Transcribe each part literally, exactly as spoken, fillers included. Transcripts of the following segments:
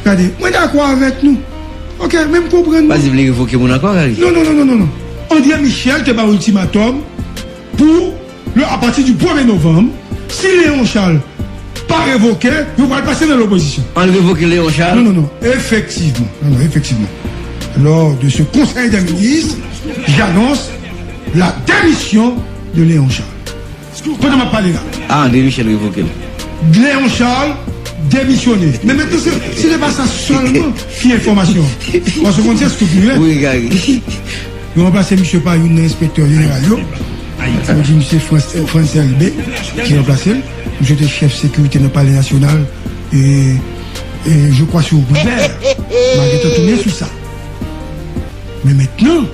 Gade, mwen dakò avèk nou. Ok, men m konprann nou. Pas vle revoke moun ankò, Gary? Non, non, non, non, non, non. André Michel te ba ultimatum pou le, apati di premye novanm, si Léon Charles pa revoke, yo pral pase nan lopozisyon. An revoke Léon Charles? Non, non, non, efektivman. Non, non, efektivman. Lors de ce conseil des ministres, j'annonce la démission de Léon Charles. Pandan m ap pale la. Ah, André Michel revoke l. Léon Charles demisyone. Men mentnan, se, se te pa sa sèlman ki enfòmasyon. Paske w konn se scoop li ye. Wi, Gary. Yo ranplase misye pa youn nan enspektè jeneral yo. Yo di misye Frantz, Frantz Elbé ki ranplase l. Misye te chèf sekirite nan Palè Nasyonal. E, e je crois sou Robert. M a gentan tounen sou sa. Men mentnan,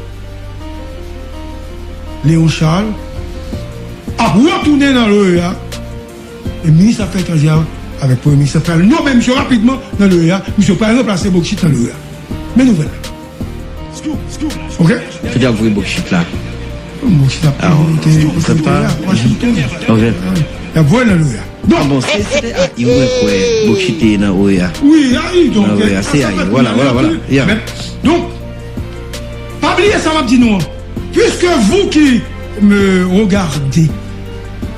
Léon Charles ap retounen nan l'O E A. E minis afè etranjè a avèk premye minis la pral nonmen misye rapidman nan l'O E A. Misye pral ranplase Bocchit nan l'O E A. Men nouvèl la. Ok? Kote y ap voye Bocchit la? Bocchit ap Ah, te, te, te, Washington. Ok. Y ap voye nan l'O E A. Donk, ah bon, se, se te A I mwen kwè Bocchit te nan O E A. Wi, A I, donk, nan O E A, se A I, vwala, vwala, vwala. Yeah. Men, donk, pa bliye sa m ap di nou an. Puisque vous qui me regardez,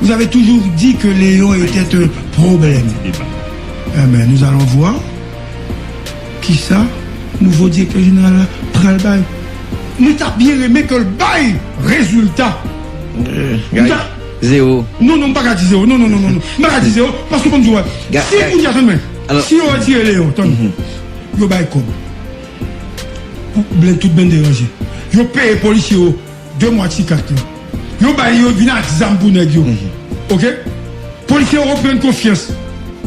vous avez toujours dit que Léon était un problème. Eh ben, nous allons voir kisa nouvo direktè jeneral la pral bay. Mwen ta byen renmen ke l bay rezilta. Euh, Mwen ta- Zéro. Non, non, m pa ka di zéro. Non, non, non, non, non. M pa ka di zéro, paske pou m di w, Ga- si Ga- kounye a, tann mwen, alò, si yo retire Léon, tann, yo bay kòb. Pou blen, tout bende ranje. Yo peye polisye yo de mwa ti kat yo. Yo bay yo vin ak zam pou nèg yo. Ok? Polisye yo reprann konfyans.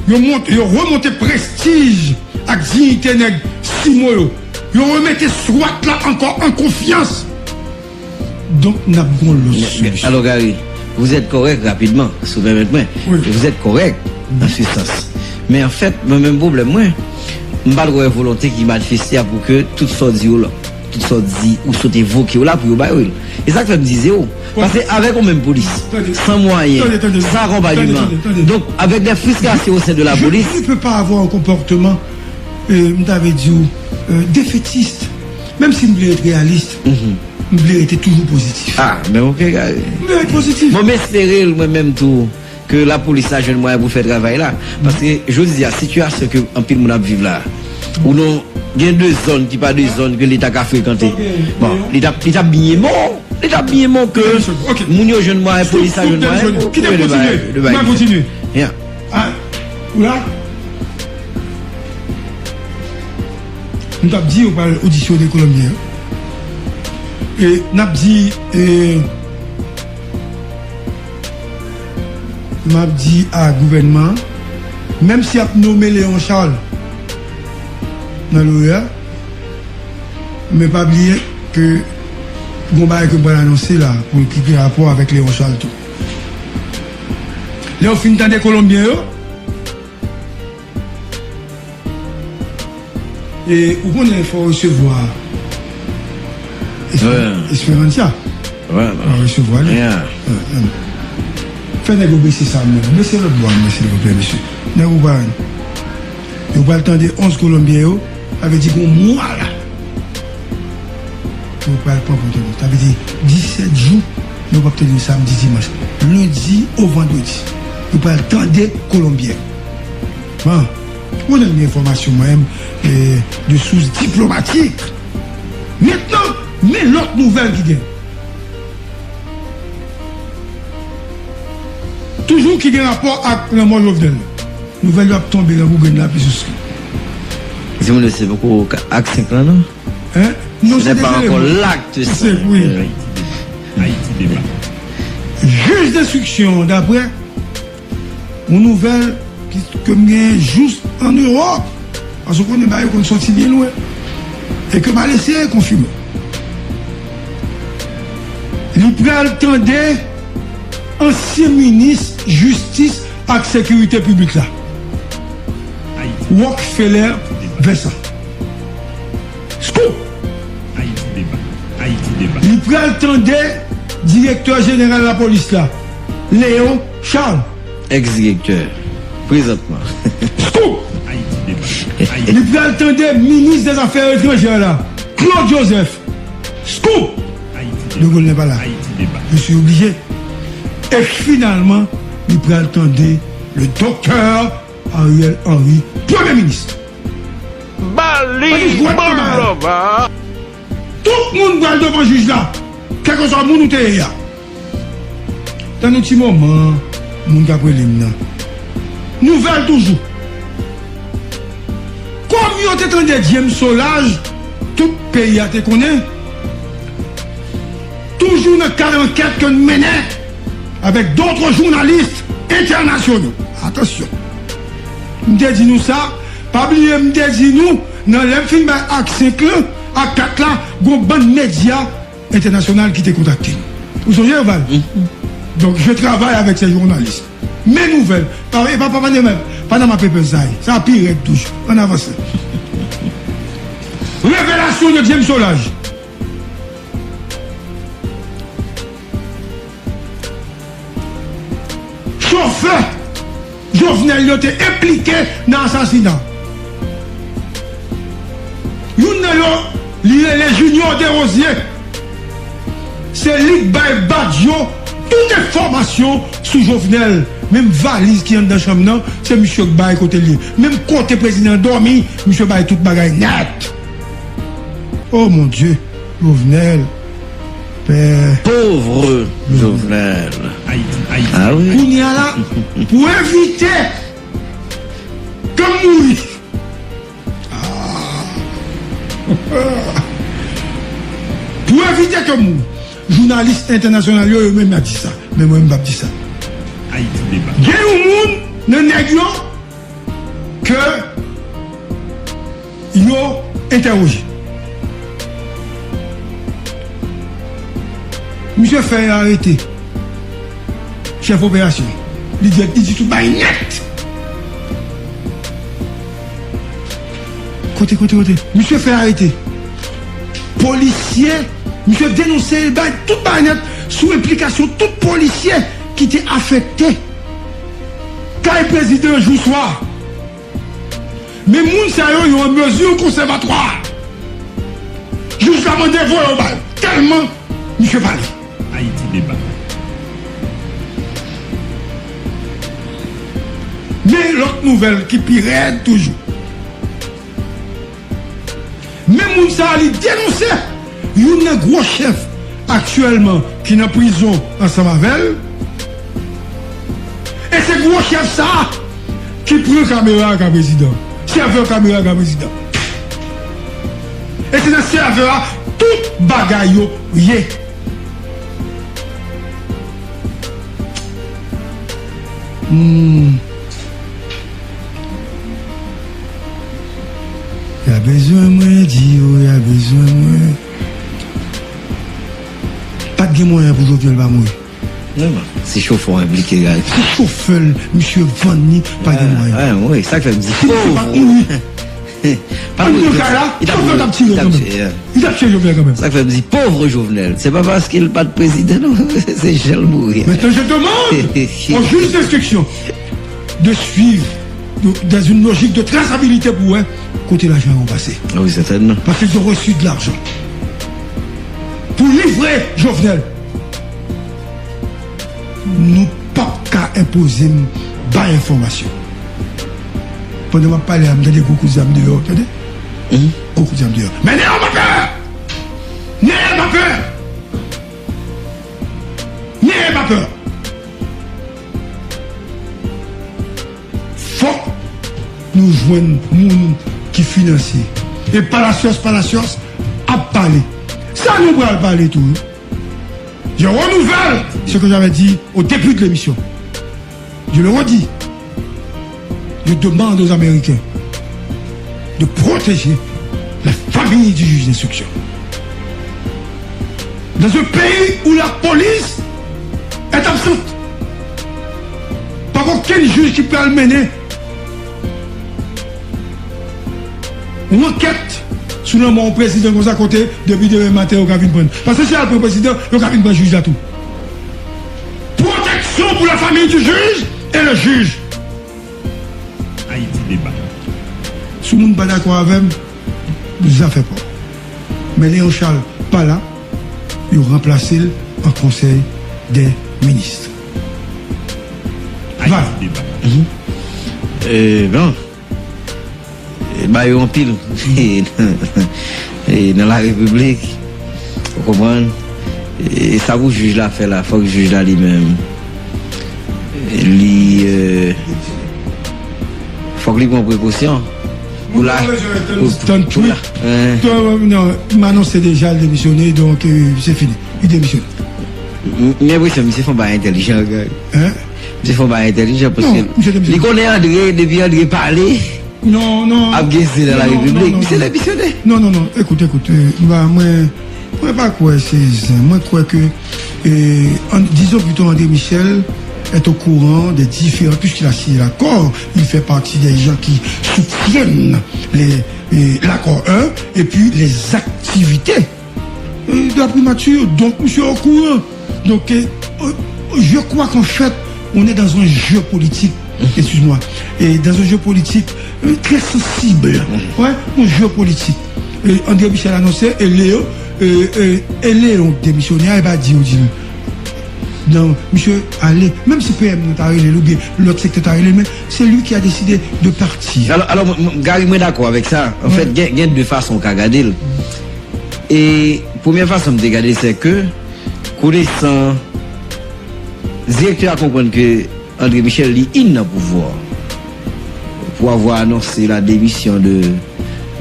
Yo monte, yo remonte prestij ak diyite nèg simo yo. Yo remete swat la ankò an konfyans. Donk, n ap gon lòt solisyon. Alò, Gary, vous êtes correct rapidman, si w pèmèt mwen. Wi. Vous êtes correct dans ce sens. Men anfèt, mwen menm pwoblèm mwen, m pa t wè volonte ki manifeste a pou ke tout sa w di yo la, tout sa w di ou sot evoke yo la pou yo bay ou l. E sa k fè m di zéro. Paske avèk yon menm polis, san mwayen, san akonpayman, donk avèk de fristrasyon au sein de la police. Je ne peux pas avoir un comportement, euh, m ta vle di w, euh, defetist. Menm si m vle ret reyalis, m vle rete toujou pozitif. Ah, men ok, Gary. M vle ret pozitif. Bon, m espere l mwen menm tou, ke lapolis la jwenn mwayen pou fè travay la. Paske, jodi a, sitiyasyon ke anpil moun ap viv la, ou non, gen de zòn ki pa de zòn ke Leta ka frekante. Bon, li t ap, li t ap byen bon. Li t ap byen bon ke moun yo jwenn mwayen, polis la jwenn mwayen pou, pou fè de bagay, de bagay. Kite m kontinye. Mwen kontinye. Yeah. Ah, ou la? M t ap di yo pral odisyone Kolonbyen yo. E n ap di, e, m ap di a gouvènman an, menm si y ap nonmen Léon Charles nan l'O E A, men pa bliye ke gon bagay ke m pral anonse la pou ki gen rapò avèk Léon Charles tou. Lè yo fin tande Kolonbyen yo, E ou konnen fò w resevwa Esper- Esperanza. Fò w resevwa li. Fè nèg yo bese sa menm. Bese lòt bò a mwen, silvouplè, mesye. Nèg ou pa, yo pral tande onz Kolonbyen yo, sa vle di gon mwa la. Yo pral pran kontwòl. Sa vle di disèt jou, yo p ap tande samdi, dimanch. Lendi o vandredi, yo pral tande Kolonbyen. Bon, ou konnen gen enfòmasyon mwen menm, e, de sous diplomatik. Mentnan, men lòt nouvèl ki gen. Toujou ki gen rapò ak lanmò Jovenel. Nouvèl yo ap tonbe nan Google la pi souskou. Di moun yo se poko ak senk lan, non? Hein? Non, se te zéro. Ce n'est pas encore l'acte cinq. Wi. Jij denstriksyon, daprè yon nouvèl ki, ke m genyen jous an Ewòp, paske w konnen bagay yo konn sòti byen lwen, e ke m al eseye konfime. Li pral tande ansyen minis jistis ak sekirite piblik la, Rockefeller Vincent. Scoop! Li pral tande direktè jeneral lapolis la, Léon Charles. Ex-direktè, prezantman. Scoop! Li pral tande minis dèzafè etranjè la, Claude Joseph. Scoop! De Gaulnes pa la. Je suis obligé. E finalman, li pral tande le doktè Ariel Henry, premye minis. Bali Boulova. Tout moun pral devan jij la, kèlkeswa moun ou te ye a. Tann yon ti moman, moun k ap rele m nan. Nouvèl toujou. Kòm yo te tande James Solages, tout peyi a te konnen. Toujou nan kad ankèt ke n mennen avèk d'autres journalistes internationaux. Atansyon. M te di nou sa, pa bliye m te di nou, nan lè m fin bay ak senk lan, ak kat la, gon bann medya entènasyonal ki te kontakte m. Ou sonje, Val? Donk, je travay avèk se jounalis. Men nouvèl. Pa, e pa, pa, pa, pa, Panama Papers sa ye. Sa pi rèd toujou. Ann avanse. Revelasyon de James Solages. Chofè Jovenel yo te enplike nan asasina. Youn nan yo, li rele Junior Desrosiers. Se li k bay Badio tout enfòmasyon sou Jovenel. Menm valiz ki anndan chanm nan, se misye k bay kote l ye. Menm kote prezidan an dòmi, misye bay tout bagay nèt. Oh mon Dieu, Jovenel, pè. Pauvre Jovenel. Ah oui. Kounye a la, pou evite ke m mouri. Ah. Pou evite ke m mouri. Jounalis entènasyonal yo, yo menm y ap di sa. Men mwen, m p ap di sa. Gen yon moun nan nèg yo ke yo entèwoje. Misye fè arete chèf operasyon. Li di, li di tout bay nèt. Kote, kote, kote? Misye fè arete polisye, misye denonse, bay tout bay nèt sou enplikasyon tout polisye ki te afekte kay prezidan jou swa. Men moun sa yo, yo an mezi konsèvatwa. Jij la mande voye yo ba l. Tèlman misye pale. Ayiti deba. Men lòt nouvèl ki pi rèd toujou. Men moun sa a, li denonse youn nan gwo chèf aktyèlman ki nan prizon ansanm avè l. E se gwo chèf sa a ki pran kamera a ka prezidan. Sèvè kamera a ka prezidan. E se nan sèvè a tout bagay yo ye. Hmm. Y a bezwen mwen, di yo, y a bezwen mwen. Pa t gen mwayen pou Jovenel pa mouri. Non, non. Si chofè w enplike, gade. Si chofè l, misye vann li, pa gen mwayen. Ah, wi, sa k fè m di pòv. Si misye pa t mouri. Ann nan kay la, chofè t ap tire kanmenm. Li t ap tiye Jovenel kanmenm. Sa k fè m di pòv Jovenel. Se pa paske l pa t prezidan, non. Se jan l mouri. Maintenant, je demande au juge d'instruction de suivre dans une logique de traçabilité pou wè kote lajan yo pase. Ah wi, sètènman. Parce qu'ils ont reçu de l'argent pour livrer Jovenel. Nou p ap ka enpoze m bay enfòmasyon. Pandan m ap pale a, m tande gwo kout zam deyò, tande? Gwo kout zam deyò. Men nèg yo pa pè! Nèg yo pa pè! Nèg yo pa pè! Fòk nou jwenn moun ki finanse. E Palacios, Palacios ap pale. Sa nou pral pale tou, wi. Je renouvelle ce que j'avais dit au début de l'émission. Je le redis. Je demande aux Américains de protéger la famille du juge d'instruction. Dans un pays où la police est absente, pa gen okenn jij ki pral mennen yon ankèt sou lanmò yon prezidan konsa kote depi demen maten yo ka vin pran l. Paske si y al pran prezidan, yo ka vin pran jij la tou. Protection pour la famille du juge et le juge. Ayiti deba. Si Moun pa dakò avè m, zafè pa w. Men Léon Charles pa la, yo ranplase l an konsèy dè minis. Vwala. E, bon, e, ba yo anpil e, nan la repiblik, ou konprann? E sa pou jij la fè la, fòk jij la li menm li e, fòk li pran prekosyon pou la pou, pou la non, m anonse deja l demisyone, donk se fini. Li demisyone. M gen enpresyon misye fè yon bagay entèlijan. Misye fè yon bagay entèlijan paske li konnen Andre, depi Andre pale, ap gen zen nan la repiblik. Misye demisyone. Non, non, non, ekoute, ekoute, mwen mwen pa kwè se zen. Mwen kwè ke, dizon pito, André Michel est au courant des différents, puisqu'il a signé l'accord, il fait partie des gens qui soutiennent les, l'accord un, et puis les activités de la primature. Donc, monsieur est au courant. Donc, je crois qu'en fait, on est dans un jeu politique, excuse-moi, et dans un jeu politique très sensible. Ouais, un jeu politique. André Michel anonse, e Leo, e Leon demisyone, e pa di yo di l. Non, misye ale, menm si PM nan ta rele l oubyen lòt sektè ta rele l, men c'est lui qui a décidé de partir. Alò, alò, Gary, mwen dakò avèk sa. Anfèt, gen, gen de fason w ka gade l. E premyè fason m te gade l, se ke, konesan, direktè a konprann ke André Michel li in nan pouvwa pou avoir annoncé la démission de,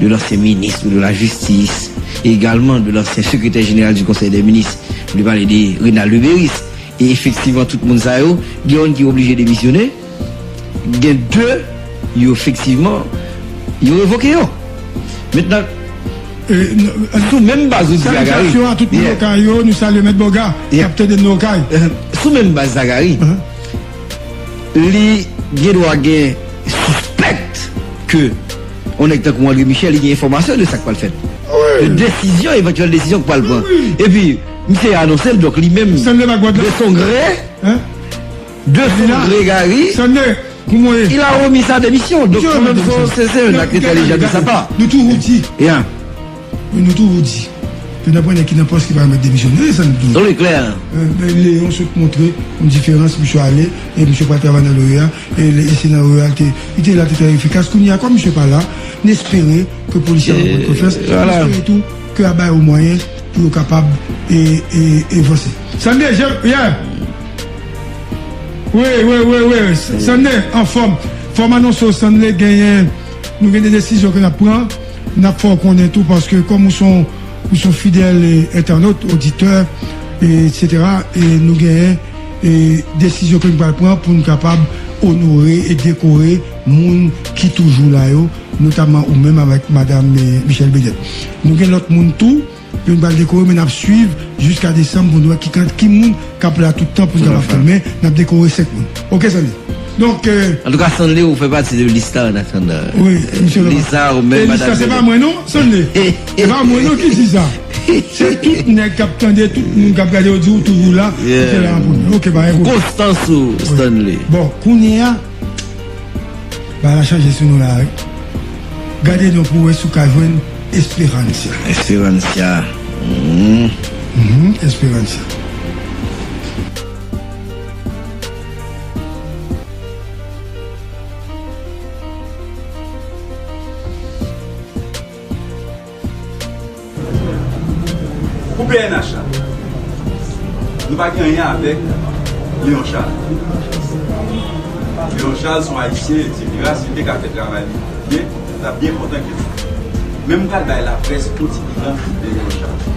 de l'ancien ministre de la Justice et également de l'ancien secrétaire général du Conseil des ministres, pou li pale de Renald Luberice. E efektivman, tout moun sa yo, gen youn ki oblije demisyone, gen de yo efektivman, yo revoke yo. Mentnan, sou menm baz ou di Zagari. Salitasion a tout moun Okay yo, nou salye Mèt Boga k ap tande n nan Okay. Sou menm baz Zagari, li gen dwa gen sispèk ke yon nèg tankou André Michel, li gen enfòmasyon de sa k pral fèt. De desizyon, evantyèl desizyon k pral pran. Epi, misye anonse l, donk li menm, de son gré, de son gré, Gary, il a remis sa démission. Donk, mwen menm, se, se yon ak entèlijan de sa pa. Nou toujou di. Nou toujou di. Ke n ap pran nèg ki nan pòs ki pa remèt demisyon. Nou desann tou. Leon sot montre yon diferans, misye ale, e misye pral travay nan l'OEA, e, e se nan l'OEA li te, li te la, te trè efikas. Kounye a, kòm misye pa la, n espere ke polisye a reprann konfyans, n espere tou ke a ba yo mwayen pou yo kapab e, e, e vanse. Sande, yeah. Wi, wi, wi, wi. Sande, anfòm. Fò m anonse w, Sande, genyen, nou gen de desizyon ke n ap pran. N ap fè w konnen tou, paske kòm ou se yon, ou se yon fidèl, e, entènot, oditè, e, etsetera, e nou genyen, e, desizyon ke nou pral pran pou nou kapab onore e dekore moun ki toujou la yo, notaman ou menm avèk madanm, e, Michèle Bennett. Nou gen lòt moun tou, ke nou pral dekore, men n ap swiv jiska desanm pou n wè ki kant, ki moun k ap la tout tan pou n kapab fè l. Men, n ap dekore senk moun. Oke, Stanley? Donk, e, Antouka, Stanley, ou fè pati de lista an atandan. Wi, misye la. Lista, ou menm, e lista, se pa mwen, non, Stanley. Se pa mwen, non, ki di sa. Se tout nèg k ap tande, tout moun k ap gade yo di ou toujou la, ou te la an premye. Oke, pa gen pwoblèm. Konstans ou, Stanley. Bon, kounye a, bagay la chanje sou nou la, wi. Gade non pou wè si w ka jwenn Esperancia. Esperancia. Mhm. Mhm, Esperancia. Pou P N H la, nou pa gen anyen avèk Léon Charles. Léon Charles se yon Ayisyen, etsetera. Si l te ka fè travay li byen, l ap byen kontan ke nou. Men m pral bay laprès yon ti bilan de Léon Charles.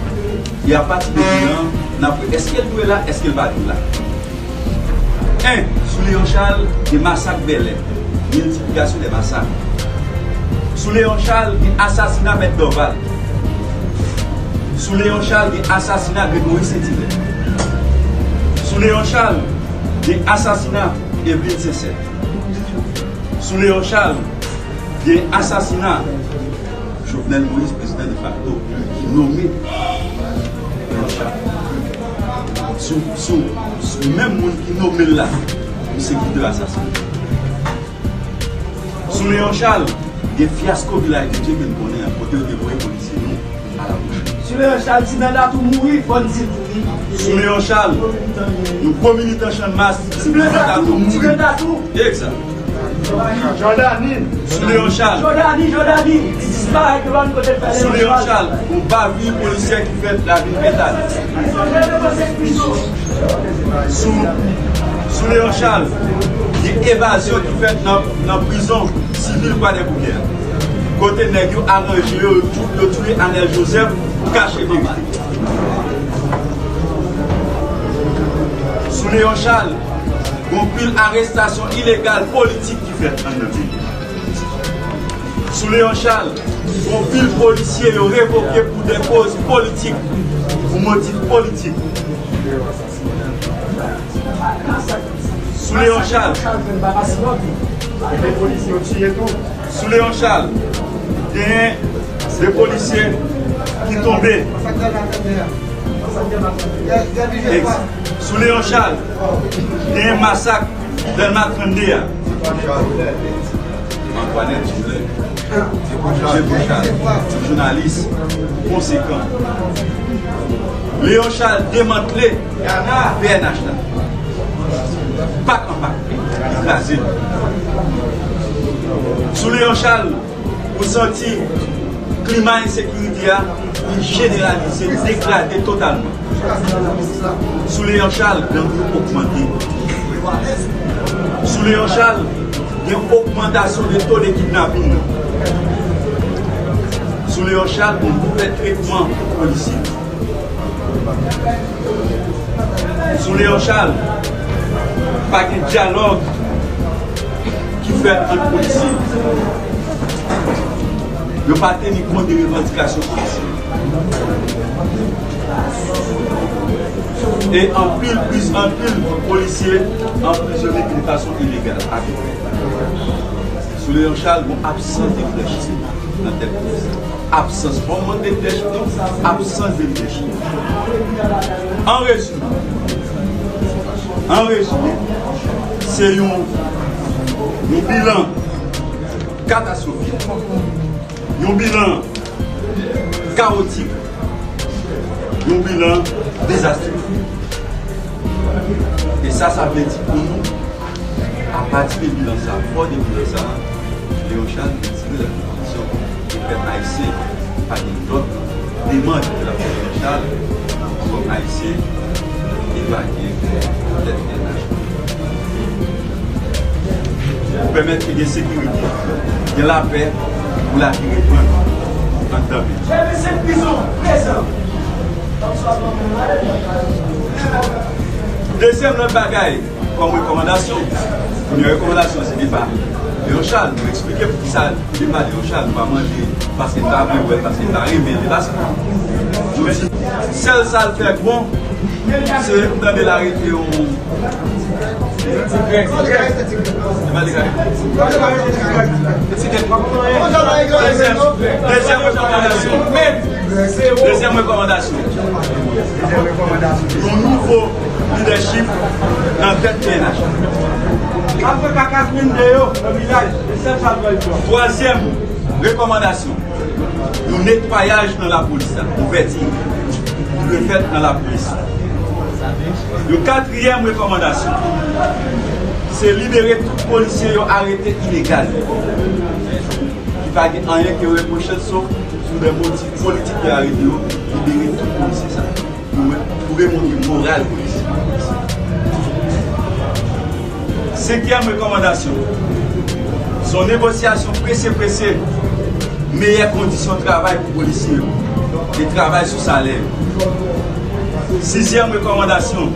E apati de bilan an, n ap wè èske l dwe la, èske l pa dwe la. En, sou Léon Charles, gen masak Bèlè, miltiplikasyon dè masak. Sou Léon Charles, gen asasina Mèt Dorval. Sou Léon Charles, gen asasina Gregory Saint-Hilaire. Sou Léon Charles, gen asasina Eveline Sincère. Sou Léon Charles, gen asasina Jovenel Moïse, prezidan defakto, ki nome Léon Charles. Sou, sou, sou menm moun ki nome l la, misye kite asasine. Sou Léon Charles, E fyasko Vilaj de Dye ke n konnen an, kote yo te voye polisye nou a la bouch. Sou Leon Charles, si Nanda tou mouri, fò n di l tou wi. Sou Leon Charles, yon gwo militan Channmas, si Nanda tou mouri. Egzak. Jòdani. Sou Leon Charles. Jòdani, Jòdani. Li disparèt yo pa konn kote l fè Leon Charles. Sou Leon Charles, yon bavure polisyè ki fèt lavil Petale. Sou, sou Leon Charles, gen evazyon ki fèt nan, nan prizon sivil Kwadèboukè a. Kote nèg yo aranje yo, yo tou-, yo touye Anèl Joseph pou kache verite. Sou Leon Charles, gon pil arestasyon ilegal politik ki fèt anndan peyi a. Sou Leon Charles, gon pil polisye yo revoke pou de koz politik, pou motif politik. Sou Leon Charles, gen de polisye yo tiye tou. Sou Leon Charles, genyen de polisye ki tonbe. Ex-, sou Leon Charles, genyen masak Dèlma trannde a. Antoinette Julien, Jebo Charles, yon jounalis konsekan. Leon Charles demantle P N H la. Pak an pak, li kraze l. Sou Leon Charles, ou santi klima ensekirite a, li jeneralize, li degrade totalman. Sou Leon Charles, gang yo ogmante. Sou Leon Charles, gen ogmantasyon de to de kidnaping nan. Sou Leon Charles, gon nouvèl tretman polisye. Sou Leon Charles, pa gen dyalòg ki fèt ant polisye. Yo pa teni kont de revandikasyon polisye. E anpil, plis anpil polisye anprizone de fason ilegal. Sou Leon Charles, gon absans de lidèchip nan tèt polis la. Absans, fò m mande lidèchip non, absans de lidèchip. An rezime, an rezime, se yon, yon bilan katastwofik, yon bilan kawotik, yon bilan dezastrè. E sa, sa vle di pou nou, apati de bilan sa, fò de bilan sa, Leon Charles retire l nan pozisyon e pèp ayisyen pa gen lòt demann ke l ap fè Leon Charles, kòm ayisyen, evakye tèt P N H. Pou pèmèt ke gen sekirite, gen lapè, pou lavi reprann anndan peyi. Dezyèm lòt bagay, kòm rekòmandasyon, premye rekòmandasyon, se depa Leon Charles. Nou eksplike poukisa depa Leon Charles, nou pa mande paske n pa vle wè l, paske n pa renmen l, se pa sa. Nou di, sèl sa l fè k bon, se tande l arete yon Dezyèm, dezyèm rekòmandasyon. Dezyèm rekòmandasyon. Yon nouvo lidèchip nan tèt P N H. Twazyèm rekòmandasyon. Yon netwayaj nan lapolis la, ouvèti, ki dwe fèt nan lapolis. Yon katriyèm rekòmandasyon, se libere tout polisye yo arete ilegal, ki pa gen anyen ke yo repwoche l, sof sou de motif politik yo arete yo, libere tout polisye sa. Pou, pou remonte moral polisye. Senkyèm rekòmandasyon, se yon negosyasyon prese prese, meyè kondisyon travay pou polisye yo, e travay sou salè yo. Sizyèm rekòmandasyon,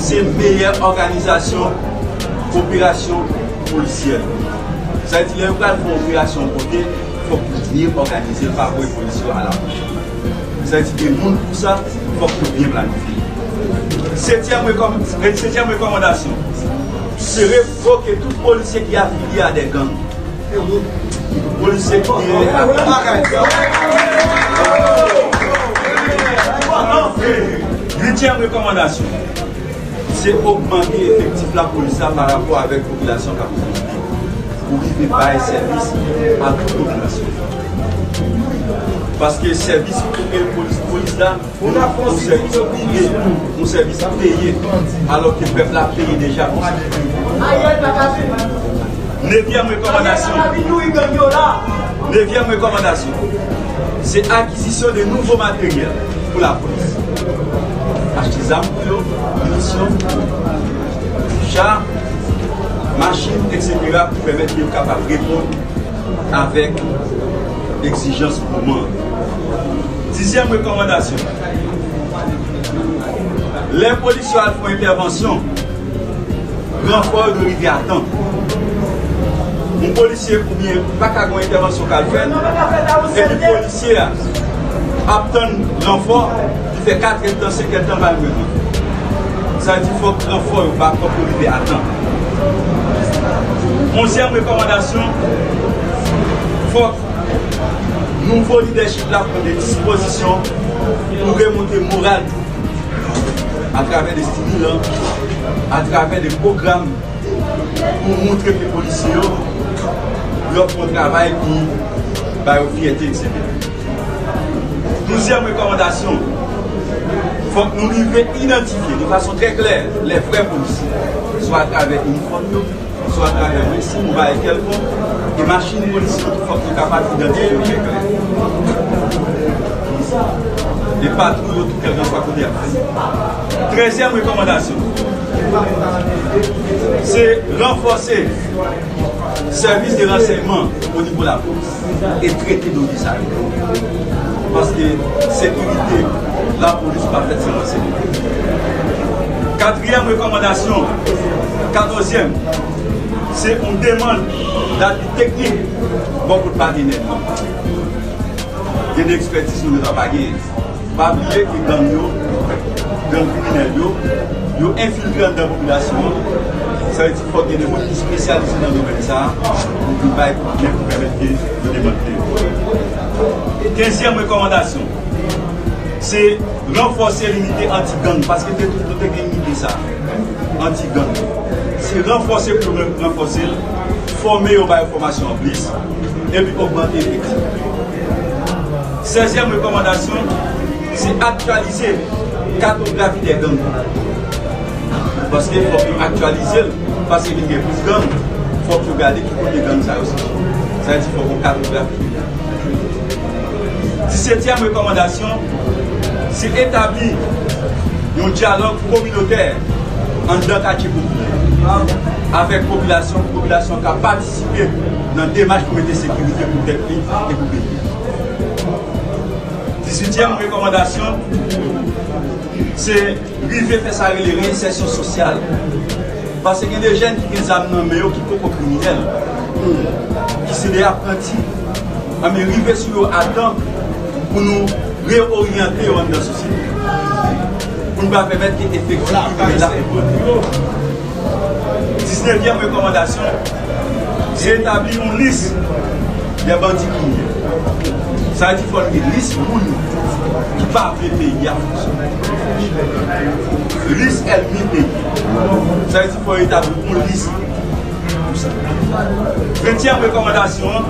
se meyè òganizasyon operasyon polisyè. Sa vle di, lè yo pral fè yon operasyon kote, fòk yo byen òganize l, pa voye polisye yo a la bouch. Sa vle di, gen moun pou sa, fòk yo byen planifye. Setyèm rekòm-, setyèm rekòmandasyon, se revoke tout polisye ki afilye a de gang. Polisye ki gen Uityèm rekòmandasyon, se ogmante efektif lapolis la pa rapò avèk popilasyon k ap ogmante. Pou rive bay sèvis a tout popilasyon. Paske sèvis polis, polis la, yon sèvis prive, yon sèvis peye, alòske pèp la peye deja pou sa. Nevyèm rekòmandasyon. Nevyèm rekòmandasyon, se akizisyon de nouvo materyèl pou lapolis. Achte zam pou yo, minisyon, cha, machin, etsetera, pou pèmèt ke yo kapab reponn avèk egzijans moman an. Dizyèm rekòmandasyon, lè polis yo al fè yon entèvansyon, ranfò yo dwe rive a tan. Yon polisye oubyen pa ka gen yon entèvansyon k al fèt, epi polisye a ap tann ranfò, li fè katrè tan, senkè tan, pa jwenn ranfò. Sa vle di fòk ranfò yo, bakòp yo rive a tan. Onzyèm rekòmandasyon, fòk nouvo lidèchip la pran de dispozisyon pou remonte moral atravè de stimulan, atravè de pwogram pou montre ke polisye yo, yo ap fè yon travay ki ba yo fyète, etsetera. Douzyèm rekòmandasyon, fòk nou rive idantifye de fason trè klè lè vrè polisye, swa atravè inifòm yo, swa atravè yon ensiy, yon bagay kèlkonk, e machin polisye yo tou fòk nou kapab idantifye yo trè klè. E patwouy yo tou, kèlkanswa kote y ap fèt. Trèzyèm rekòmandasyon, se ranfòse sèvis de ransèyman o nivo lapolis e trete dosye sa yo. Paske sekirite lapolis pa fèt san ransèyman. Katriyèm rekòmandasyon, katòzyèm, se yon demann dapui teknik bò kot patenè nou. Gen de ekspètiz nou gentan pa genyen. Pa bliye ke gang yo, gang kriminèl yo, yo enfiltre anndan popilasyon an. Sa vle di fòk gen de moun ki espesyalize nan domèn sa a pou vin bay koudmen pou pèmèt ke yo demantle yo. Kenzyèm rekòmandasyon, se ranfòse linite anti-gang, paske te tout nou te gen linite sa a, anti-gang. Se ranfòse pou yo ranfòse l, fòme yo, ba yo fòmasyon anplis, epi ogmante efektif. Sèzyèm rekòmandasyon, se aktyalize katografi dè gang. Paske fòk yo aktyalize l, paske vin gen plis gang, fòk yo gade ki kote gang sa yo soti. Sa vle di fòk yon katografi. Disetyèm rekòmandasyon, se etabli yon dyalòg kominotè anndan katye popilè avèk popilasyon, pou popilasyon ka patisipe nan demach pou mete sekirite pou tèt li e pou peyi a. Dizuityèm rekòmandasyon, se rive fè sa rele reyensèsyon sosyal. Paske gen de jèn ki gen zam nan men yo ki poko kriminèl, ki se de apranti. Anben, rive sou yo a tan pou nou reoryante yo anndan sosyete, pou nou pa pèmèt ke efektif kriminèl la pran yo. Diznevyèm rekòmandasyon, se etabli yon lis dè bandi kriminèl. Sa vle di fò n gen lis moun ki pa vle peyi a fonksyone. Lis ènmi peyi a. Sa vle di fò yo etabli yon lis pou sa. Ventyèm rekòmandasyon an,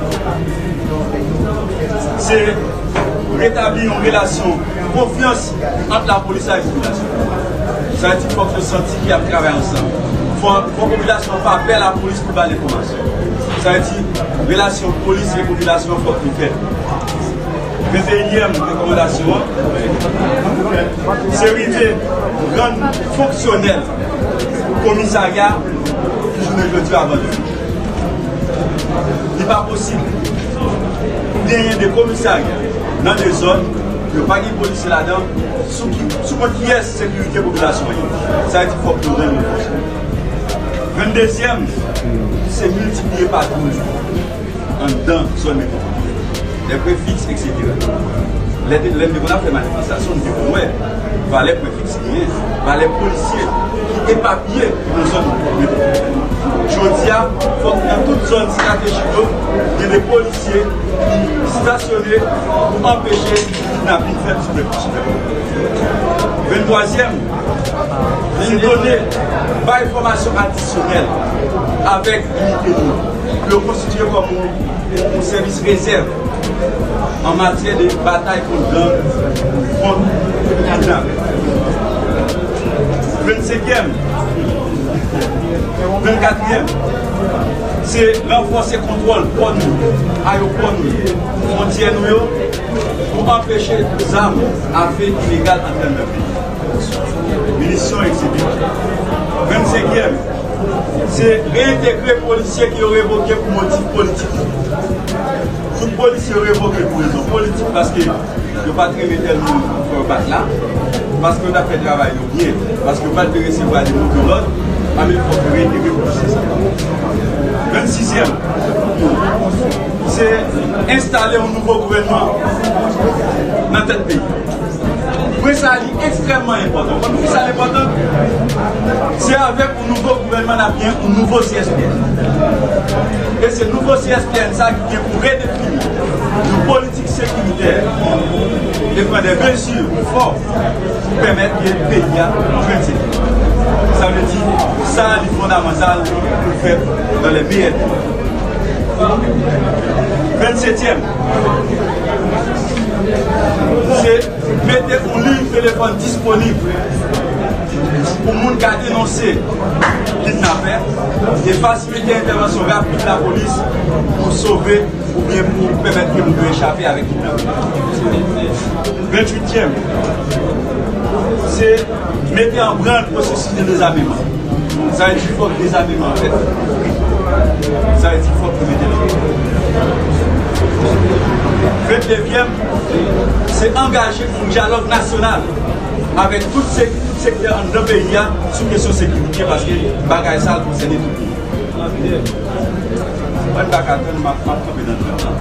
se retabli yon relasyon konfyans ant lapolis avèk popilasyon. Sa vle di fòk yo santi ke y ap travay ansanm. Fò, fò popilasyon pa pè lapolis pou ba l enfòmasyon. Sa vle di relasyon polis e popilasyon fòk li fèt. Venteyinyèm rekòmandasyon an, se rive rann fonksyonèl komisarya ki jounen jodi a abandone. Li pa posib genyen de komisarya nan de zòn, yo pa gen polisye ladan, sou ki, sou kont kiyès sekirite popilasyon an ye? Sa vle di fòk nou rann yo fonksyonèl. Venndezyèm, se miltipliye patwouy anndan zòn metwopòlitèn, lè pwen fiks, etsetera. Lè, lè n te konn ap fè manifestasyon, n te konn wè valè pwen fiks genyen, valè polisye ki epapiye nan zòn metwopòlitèn. Jodi a, fòk nan tout zòn estratejik yo, gen de polisye ki stasyone pou anpeche kidnapin fèt sou pèp, sou pèp. Venntwazyèm, se done, bay fòmasyon adisyonèl avèk inite nou. Pou yo konstitye kòm yon, yon sèvis rezèv an matyè de batay kont gang, kont kidnapè. Vennsenkyèm, vennkatriyèm, se ranfòse kontwòl pò nou yo, ayewopò nou yo, fwontyè nou yo, pou anpeche zam afe ilegal antre anndan peyi. Minisyon, etsetera. Vennsenkyèm, se reyentegre polisye ke yo revoke pou motif politik. Tout polisye yo revoke pou rezon politik, paske yo pa t renmen tèl moun fè yo bat la, paske yo t ap fè travay yo byen, paske yo pa t vle resevwa de move lòd, a men fòk yo reyentegre polisye sa yo. Vennsizyèm, se enstale yon nouvo gouvènman nan tèt peyi. Pwen sa a, li ekstrèmman enpòtan. Konn poukisa l enpòtan? Se avèk yon nouvo gouvènman n ap gen yon nouvo C S P N. E se nouvo C S P N sa ki gen pou redefini yon politik sekiritè e pran de mezi fò pou pèmèt ke peyi a jwenn sekirite. Sa vle di, sa a li fondamantal pou l fèt dans les meilleurs délais. Vennsetyèm, se mete yon liy telefòn disponib pou moun ka denonse kidnapè e fasilite entèvansyon rapid lapolis pou sove oubyen pou pèmèt ke moun yo echape avèk kidnapè. Venntuityèm, se mete an brann pwosesis de dezameman. Sa vle di fòk dezameman an fèt. Sa vle di fòk nou mete nan. Vennnevyèm, se angaje pou yon dyalòg nasyonal avèk tout se-, tout sektè anndan peyi a sou kesyon sekirite, paske bagay sa a konsène tout moun. Mwen pa ka tann, m ap, m ap kanpe nan trant lan.